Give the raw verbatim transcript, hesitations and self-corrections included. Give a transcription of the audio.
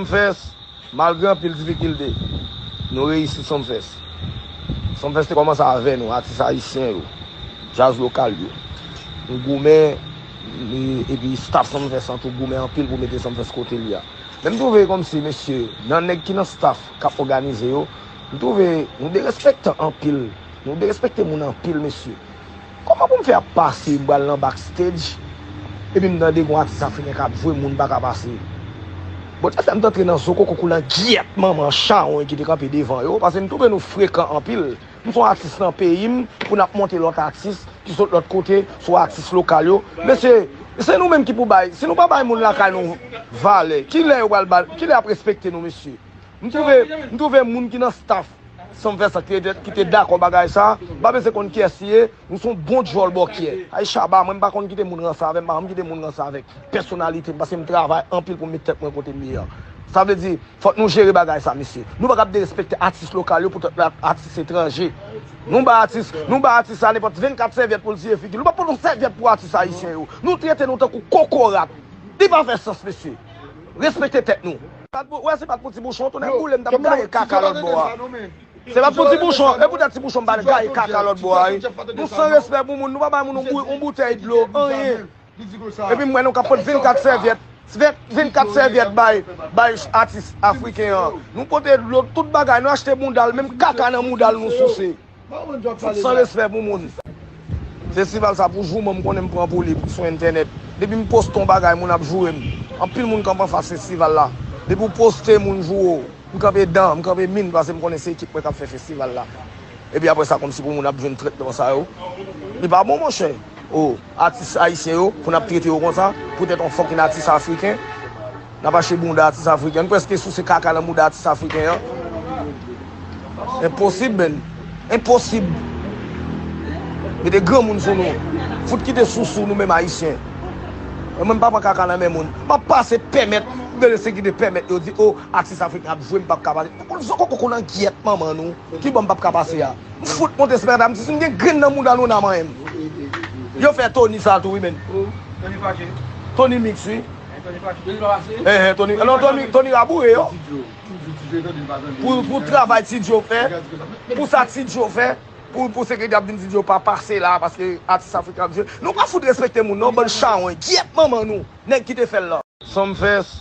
Sumfest, malgre anpil difikilte, nou reyisi Sumfest. Sumfest te kòmanse avè nou, atis ayisyen yo, djaz lokal yo. Nou goumen, e- epi staff Sumfest lan tou goumen anpil pou mete Sumfest kote l ye a. Men m twouve kòmsi, mesye, nan nèg ki nan staff k ap òganize yo, m twouve nou derespektan anpil. Nou derespekte moun anpil, mesye. Kòman pou m fè ap pase, m pral nan backstage, epi m tande gon atis afriken k ap jwe, moun pa ka pase? Bondye fè m t antre nan zo koko kou langyèt manman chawony ki te kanpe devan yo, paske m twouve nou frekan anpil. M se yon atis nan peyi m, pou n ap monte lòt atis ki sot lòt kote, sou atis lokal yo. Mesye, se nou menm ki pou bay, si nou pa bay moun lakay nou valè, kilè yo pral ba, kilè y ap respekte nou, mesye? M twouve, m twouve moun ki nan staff Sumfest lan ki te, ki te dakò bagay sa, m pa bezwen konn kiyès li ye, nou se yon bon djòl bòkyè. Ay Shabba, mwen m pa konn kite moun ranse avè m, m pa janm kite moun ranse avèk pèsonalite m, paske m travay anpil pou m met tèt mwen kote m ye a. Sa vle di, fòk nou jere bagay sa, mesye. Nou pa kab derespekte atis lokal yo poutèt atis etranje. Nou ba atis, nou ba atis la nenpòt vennkat sèvyèt pou l siye figi l. Nou pa pot yon sèvyèt pou atis ayisyen yo. Nou trete nou tankou kokorat. Li pa fè sans, mesye. Respekte tèt nou. Wè, se pa t pou ti bouchon, tou nèg boule, m t ap gaye kaka lòt bò a. Se pa t pou ti bouchon, e poutèt ti bouchon m pa t gaye kaka lòt bò a, wi. Nou san respè pou moun, nou pa bay moun yon bou- yon boutèy dlo, anyen. Epi m wè nou ka pot vennkat sèvyèt, vennkat sèvyèt bay, bay atis afriken an. Nou pote dlo, tout bagay, nou achte bounda l, menm kaka nan bounda l nou souse. Fout san respè pou moun. Festival sa pou jouman m konnen m pran pou li sou entènèt. Depi m poste yon bagay, moun ap joure m. Anpil moun kanpe anfas festival la. Depi w poste, moun joure w. M kanpe dan, m kanpe min, paske m konnen se ekip mwen k ap fè festival la. Epi apre sa, kòmsi pou moun ap jwenn tretman sa yo. Li pa bon, monchè. O, atis ayisyen yo, pou n ap trete yo konsa, poutèt yon fucking atis afriken. N ap achte bounda atis afriken. Nou prèske souse kaka nan bounda atis afriken an. Enposib, menn. Enposib. Mete granmoun sou nou. Fout kite sousou nou menm ayisyen. Mwen, m pa pran kaka nan men moun. M ap pase pèmèt, de se ki te pèmèt yo di, o, atis afriken ap jwe, m p ap ka pase. Zo koko kou langyèt manman nou. Ki bò m p ap ka pase a? M fout monte sipèta, m di si m gen grenn nan mouda nou n a manyen m. Yo fè Tony sa tou wi, menn. Tony Mix, wi. Enhen, Tony, non, Tony, Tony raboure yo. Pou, pou travay Ti Djo fè, pou sa Ti Djo fè, pou, pou sekirite ap vin Ti Djo pa pase la, paske atis afriken ap jwe. Nou pa fout respekte moun, non, bann chawony, gyèt manman nou, nèg ki te fè l lan. Sumfest,